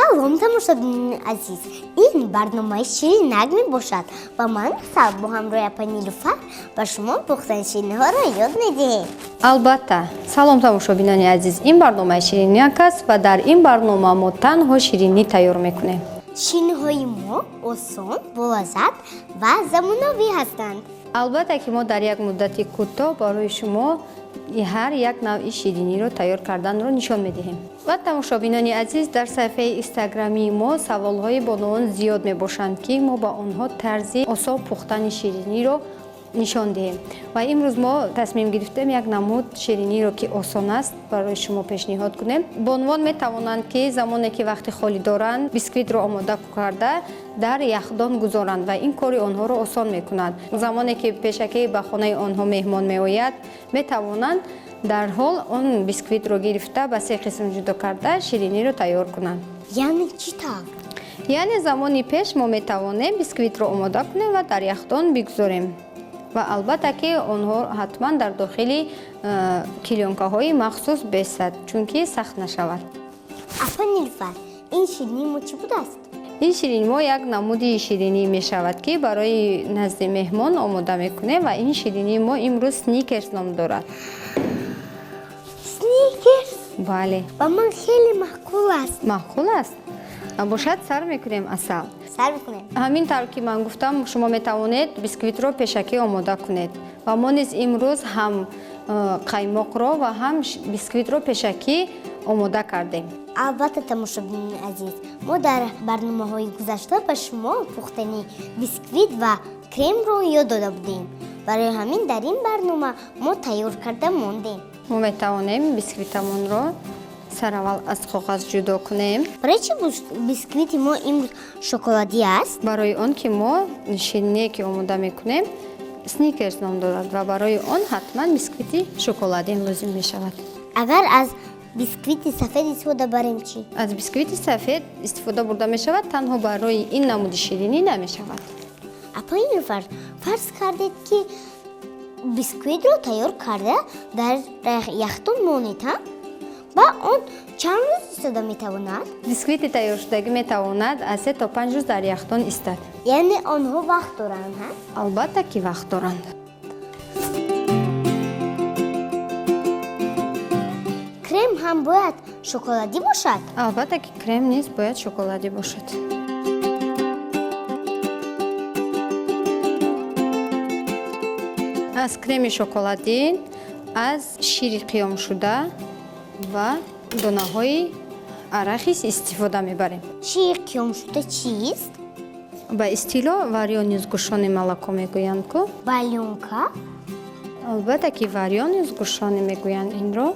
Салом, тамошобинони азиз. Ин барномаи Ширинак мебошад ва ман Асал бо ҳамроҳи апа Нилуфар ба шумо пухтани шириниҳоро ёд медиҳем. Албатта, салом, тамошобинони азиз. Ин барномаи Ширинак аст ва дар ин барнома мо танҳо ширинӣ тайёр мекунем. Шириниҳои мо осон, болаззат ва замонавӣ ҳастанд. Албатта ки мо дар як муддати кӯтоҳ барои шумо ҳар як навъи шириниро тайёр карданро нишон медиҳем. Ва тамошобинони азиз, дар саҳифаи инстаграмии мо саволҳои бонувон зиёд мебошанд, ки мо ба онҳо тарзи осон пухтани шириниро нишон диҳем. Ва имрӯз мо тасмим гирифтем як намуд шириниро, ки осон аст, барои шумо пешниҳод кунем. Бонувон метавонанд, ки замоне ки вақти холӣ доранд, бисквитро омода карда дар яхдон гузоранд ва ин кори онҳоро осон мекунад. Замоне ки пешакӣ ба хонаи онҳо меҳмон меояд, метавонанд дарҳол он бисквитро гирифта, ба се қисм ҷудо карда, шириниро тайёр кунанд. Яъне чӣ тавр? Яъне замони пеш мо метавонем бисквитро омода кунем ва дар яхдон бигузорем ва албатта ки онҳо ҳатман дар дохили клеёнкаҳои махсус бесад, чунки сахт нашавад. Апа Нилуфар, ин ширинии мо чӣ будааст? Ин ширини мо як намуди ширинӣ мешавад, ки барои назди меҳмон омода мекунем, ва ин ширинии мо имрӯз Сникерс ном дорад. Сникерс? Бале. Ба ман хеле маъқул аст. Маъқул аст? Бошад, сар мекунем, Асал. Сар мекунем. Ҳамин тавр ки ман гуфтам, шумо метавонед бисквитро пешакӣ омода кунед ва мо низ имрӯз ҳам қаймоқро ва ҳам бисквитро пешакӣ омода кардем. Албатта, тамошобинони азиз, мо дар барномаҳои гузашта ба шумо пухтани бисквит ва кремро ёд дода будем. Барои ҳамин дар ин барнома мо тайёр карда мондем. Мо метавонем бисквитамонро сараввал аз коғаз ҷудо кунем. Барои чӣ бисквити мо имрӯз шоколадӣ аст? Барои он ки мо шириние ки омода мекунем, Сникерс ном дорад ва барои он ҳатман бисквити шоколадӣ лозим мешавад. Агар аз бисквити сафед истифода барем чӣ? Аз бисквити сафед истифода бурда мешавад, танҳо барои ин намуди ширинӣ намешавад. Апа Нилуфар, фарз кардед, ки бисквитро тайёр карда дар яхдон монед, ҳа? Ба он чанд рӯз истода метавонад? Бисквити тайёршудагӣ метавонад аз 3 то 5 рӯз дар яхдон истад. Яъне онҳо вақт доранд, ҳа? Албатта ки вақт доранд. Крем ҳам бояд шоколадӣ бошад? Албатта ки крем низ бояд шоколадӣ бошад. Аз креми шоколадӣ, аз шири қиёмшуда ва донаҳои арахис истифода мебарем. Шири қиёмшуда чист? Ба истилоҳ варёный сгущённое молоко мегӯянд ку. Валёнка? Албатта ки варёный сгущённое мегӯянд инро.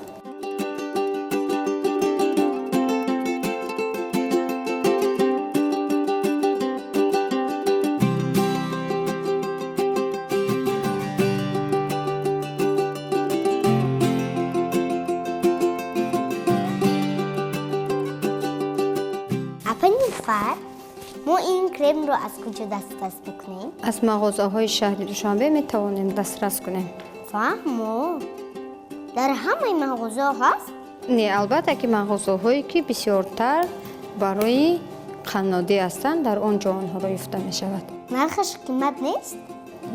Апа Нилуфар, мо ин кремро аз куҷо дастрас мекунем? Аз мағозаҳои шаҳри Душанбе метавонем дастрас кунем. Фаҳмо, дар ҳамаи мағозаҳо ҳаст? Не, албатта ки мағозаҳое ки бисёртар барои қаннодӣ ҳастанд, дар он ҷо онҳоро ёфта мешавад. Нархаш қимат нест?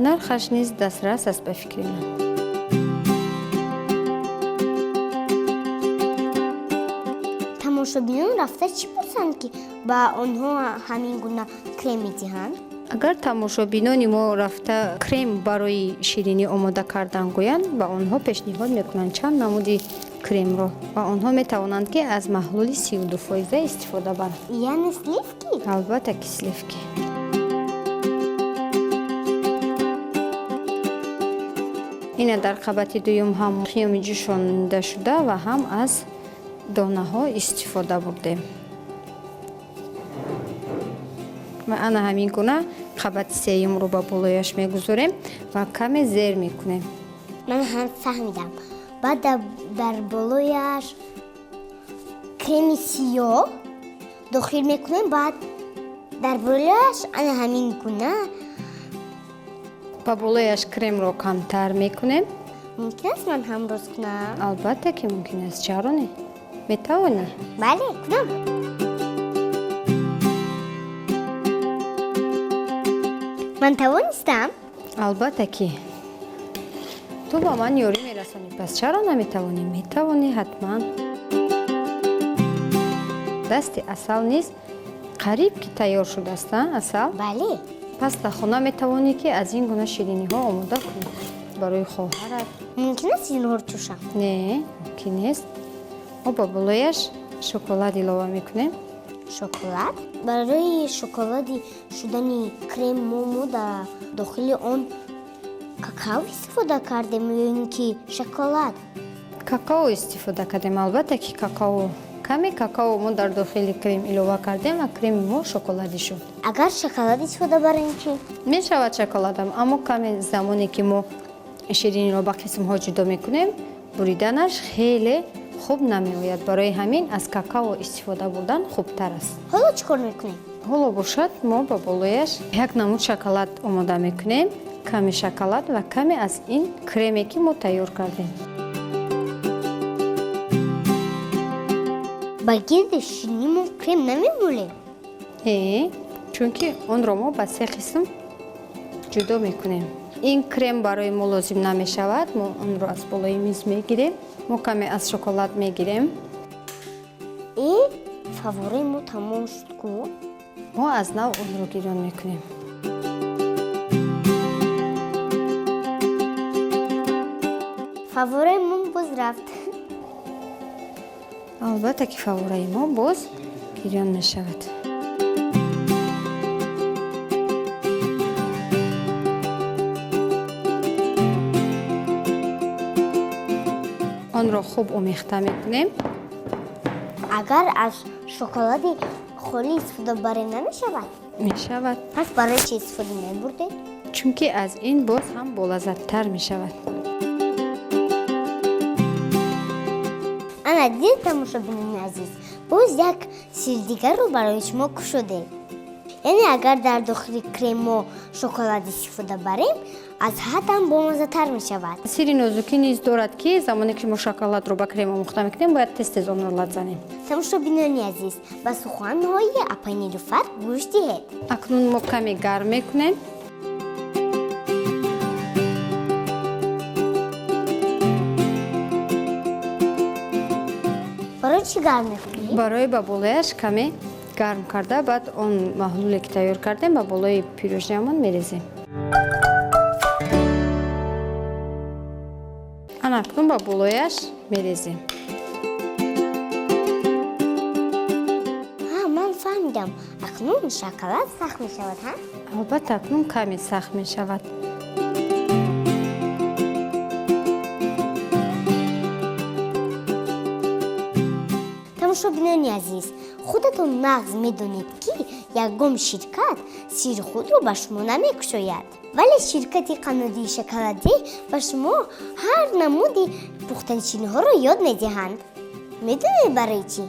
Нархаш низ дастрас аст, ба фикри ман. Тамошобинон рафта чӣ пурсанд, ки ба онҳо ҳамин гуна крем медиҳанд? Агар тамошобинони мо рафта крем барои ширинӣ омода кардан гӯянд, ба онҳо пешниҳод мекунанд чанд намуди кремро ва онҳо метавонанд, ки аз маҳлули 32 фоиза истифода баранд. Яъне сливки? Албатта ки сливки. Ина дар қабати дуюм ҳам қиёми ҷӯшонида шуда ва ҳам аз донаҳо истифода бурдем ва ана ҳамин гуна қабати сеюмро ба болояш мегузорем ва каме зер мекунем. Ман ҳам фаҳмидам. Баъд дар болояш креми сиёҳ дохил мекунем, баъд дар болояш ана ҳамин гуна. Ба болояш кремро камтар мекунем. Мумкин аст ман ҳамроз кунам? Албатта ки мумкин аст, чаро не, метавонӣ. Бале, кунам. Ман тавонистам? Албатта ки ту ба ман ёрӣ мерасонӣ, пас чаро наметавонӣ? Метавонӣ ҳатман. Дасти асал низ қариб ки тайёр шудааст, асал? Бале. Пас дар хона метавонӣ ки аз ин гуна шириниҳо омода кунӣ барои хоҳарат. Мумкин аст инҳоро чӯшам? Не, мумкин нест. Мо ба болояш шоколад илова мекунем. Шоколад? Барои шоколади шудани крем мо дар дохили он какао истифода кардем ё ин ки шоколад? Какао истифода кардем, албатта ки какао. Каме какао мо дар дохили крем илова кардем ва креми мо шоколадӣ шуд. Агар шоколад истифода барем чӣ? Мешавад шоколадам, аммо каме замоне ки мо шириниро ба қисмҳо ҷудо мекунем, буриданаш хеле хуб намеояд. Барои ҳамин аз какао истифода бурдан хубтар аст. Ҳоло чӣ кор мекунем? Ҳоло бошад, мо ба болояш як намуд шоколад омода мекунем. Каме шоколад ва каме аз ин креме ки мо тайёр кардем. Ба гирди ширинӣ мо крем намемолем? Не, чунки онро мо ба се қисм ҷудо мекунем. Ин крем барои мо лозим намешавад, мо онро аз болои миз мегирем. Мо каме аз шоколад мегирем. Э, фаввораи мо тамом шуд ку? Мо аз нав онро гирён мекунем. Фаввораи мо боз рафт. Албатта ки фаввораи мо боз гирён мешавад. Онро хуб омехта мекунем. Агар аз шоколади холӣ истифода барем намешавад? Мешавад. Пас барои чӣ истифода мебурдед? Чунки аз ин боз ҳам болаззаттар мешавад. Ана дид, тамошобинони азиз, боз як сир дигарро барои шумо кушодем. Яъне агар дар дохили крем мо шоколад истифода барем, аз ҳад ҳам бомаззатар мешавад. Сири нозукӣ низ дорад, ки замоне ки мо шоколадро ба крем омӯхта мекунем, бояд тез тез онро лат занем. Тамошобинони азиз, ба суханҳои апаи Нилуфар гӯш диҳед. Акнун мо каме гарм мекунем. Барои чӣ гарм мекунед? Барои ба болояш каме гарм карда, баъд он маҳлуле ки тайёр кардем ба болои пирожниямон мерезем. Ана акнун ба болояш мерезем. Ҳа, ман фаҳмидам. Акнун шоколад сахт мешавад, ҳа? Албатта, акнун каме сахт мешавад. Тамошобинони азиз, худатон нағз медонед, ки ягон ширкат сири худро ба шумо намекушояд, вале ширкати қаннодии шоколадӣ ба шумо ҳар намуди пухтани шириниҳоро ёд медиҳанд. Медонед барои чӣ?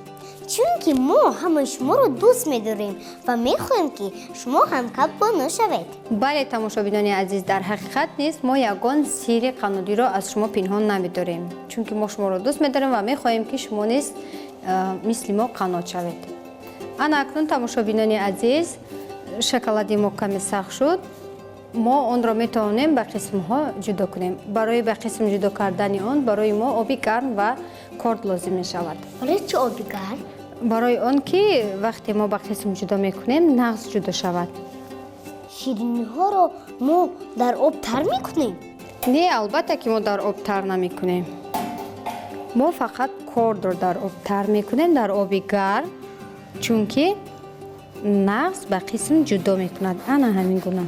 Чунки мо ҳамаи шуморо дӯст медорем ва мехоҳем, ки шумо ҳамкаббоно шавед. Бале, тамошобинони азиз, дар ҳақиқат низ мо ягон сири қаннодиро аз шумо пинҳон намедорем, чунки мо шуморо дӯст медорем ва мехоҳем, ки шумо низ мисли мо қаннод шавед. Ана акнун, тамошобинони азиз, шоколади мо каме сахт шуд. Мо онро метавонем ба қисмҳо ҷудо кунем. Барои ба қисм ҷудо кардани он барои мо оби гарм ва корд лозим мешавад. Барои чӣ оби гарм? Барои он ки вақте мо ба қисм ҷудо мекунем, нағз ҷудо шавад. Шириниҳоро мо дар об тар мекунем? Не, албатта ки мо дар об тар намекунем. Мо фақат кордро дар об тар мекунем, дар оби гарм, чунки нағз ба қисм ҷудо мекунад. Ана ҳамин гуна.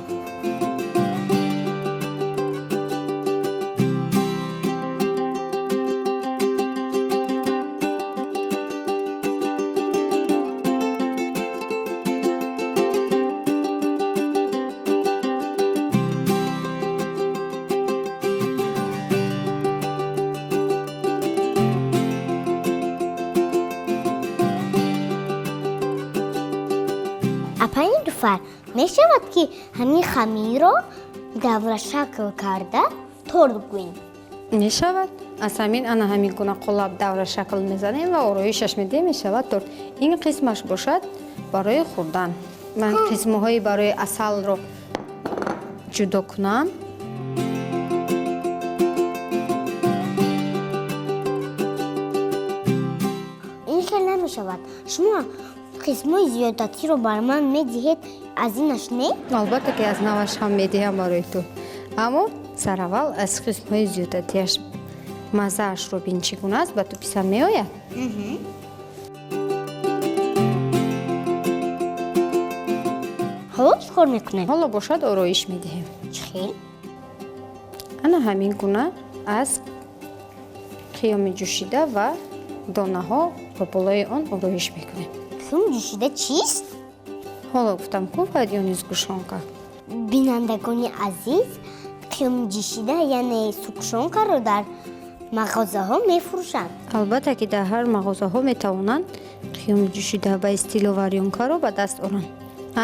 Апаи Нилуфар, мешавад, ки ҳамин хамирро даврашакл карда торт гӯем? Мешавад. Аз ҳамин ана ҳамин гуна қолаб даврашакл мезанем ва ороишаш медиҳем, мешавад торт. Ин қисмаш бошад барои хӯрдан. Ман қисмҳои барои асалро ҷудо кунам. Ин хел намешавад. Шумо қисмҳои зиёдатиро бар ман медиҳед, аз инаш не? Албатта ки аз наваш ҳам медиҳам барои ту, аммо сараввал аз қисмҳои зиёдатиаш маззаашро бин, чӣ гуна аст, ба ту писанд меояд? Ҳоло чӣ кор мекунем? Ҳоло бошад ороиш медиҳем. Чӣ хел? Ана ҳамин гуна аз қиёми ҷӯшида ва донаҳо ба болои он ороиш мекунем. Қиёми ҷӯшида чист? Ҳоло гуфтам ку, варёни сгущёнка. Бинандагони азиз, қиёми ҷӯшида, яъне сгущёнкаро дар мағозаҳо мефурӯшанд. Албатта ки дар ҳар мағозаҳо метавонанд қиёми ҷӯшида ба истилоҳ варёнкаро ба даст оранд.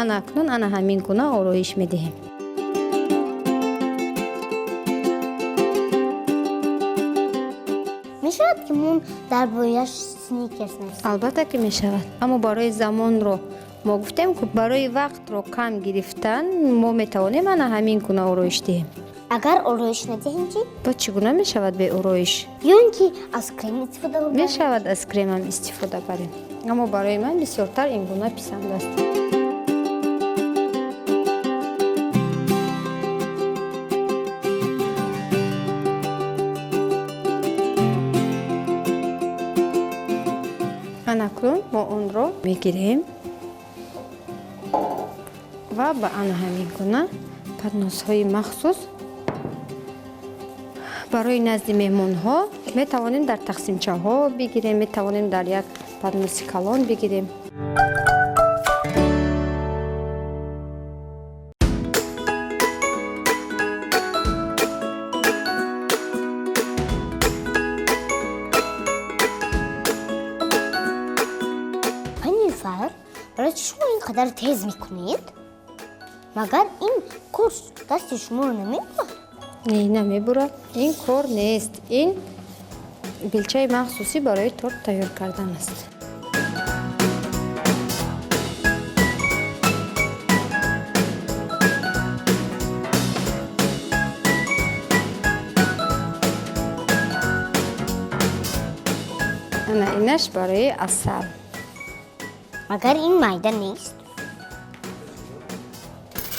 Ана акнун ана ҳамин гуна ороиш медиҳем. Мешавад ки мо дар болояш сникерс нависем? Албатта ки мешавад, аммо барои замонро мо гуфтем ку, барои вақтро кам гирифтан мо метавонем ана ҳамин гуна ороиш диҳем. Агар ороиш надиҳем чӣ? Баъд чӣ гуна мешавад бе ороиш? Ё ин ки аз крем истифода барем? Мешавад аз кремам истифода барем, аммо барои ман бисёртар ин гуна писанд аст. Анакнун мо онро мегирем ва ба ана ҳамин гуна подносҳои махсус барои назди меҳмонҳо метавонем дар тақсимчаҳо бигирем, метавонем дар як подноси калон бигирем. Нилуфар, барои чӣ шумо ин қадар тез мекунед? Магар ин кор дасти шуморо намебурад? Не, намебурад. Ин кор нест, ин белчаи махсусӣ барои торт тайёр кардан аст. Ана инаш барои асал. Магар ин майда нест?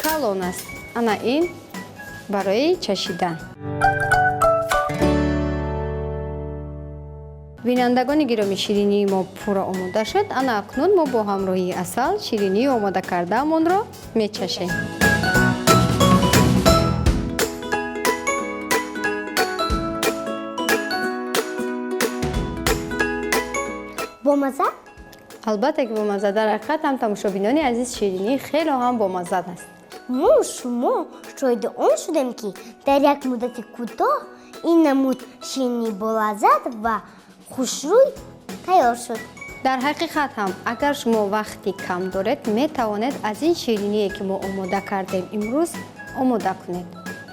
Калон аст. Ана ин барои чашидан. Бинандагони гиромӣ, ширинии мо пурра омода шуд. Ана акнун мо бо ҳамроҳии асал ширинии омода кардаамонро мечашем. Бомазза? Албатта ки бомазза. Дар ҳақиқат ҳам, тамошобинони азиз, ширинӣ хело ҳам бомазза аст. Мо шумо шоҳиди он шудем, ки дар як муддати кӯтоҳ ин намуд ширинии болаззат ва хушрӯй тайёр шуд. Дар ҳақиқат ҳам, агар шумо вақти кам доред, метавонед аз ин шириние ки мо омода кардем имрӯз омода кунед.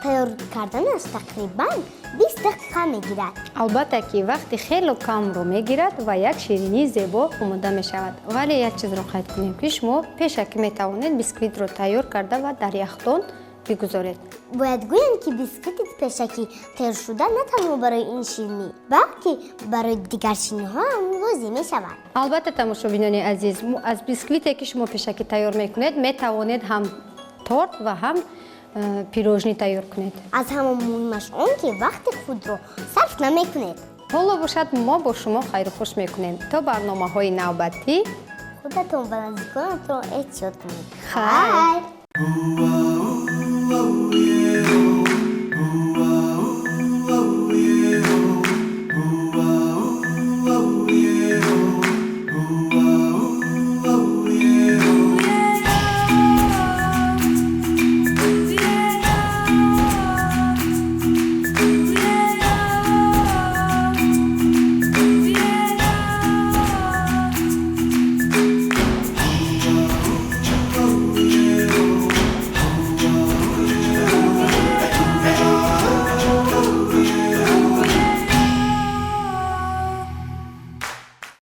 Тайёр карданаш тақрибан 20 дақиқа мегирад. Албатта ки вақти хело камро мегирад ва як ширинии зебо омода мешавад. Вале як чизро қайд кунем, ки шумо пешакӣ метавонед бисквитро тайёр карда ва дар яхдон бигузоред. Бояд гӯям, ки бисквити пешакӣ тайёр шуда на танҳо барои ин ширинӣ, балки барои дигар ширинӣҳо ҳам лозим мешавад. Албатта, тамошобинони азиз, аз бисквите ки шумо пешакӣ тайёр мекунед, метавонед ҳам торт ва ҳам пирожни тайёр кунед. Аз ҳама муҳимаш он, ки вақти худро сарф намекунед. Ҳоло бошад, мо бо шумо хайру хуш мекунем то барномаҳои навбатӣ. Худатон ва наздиконатонро эҳтиёт кунед. Хайр. Хайр.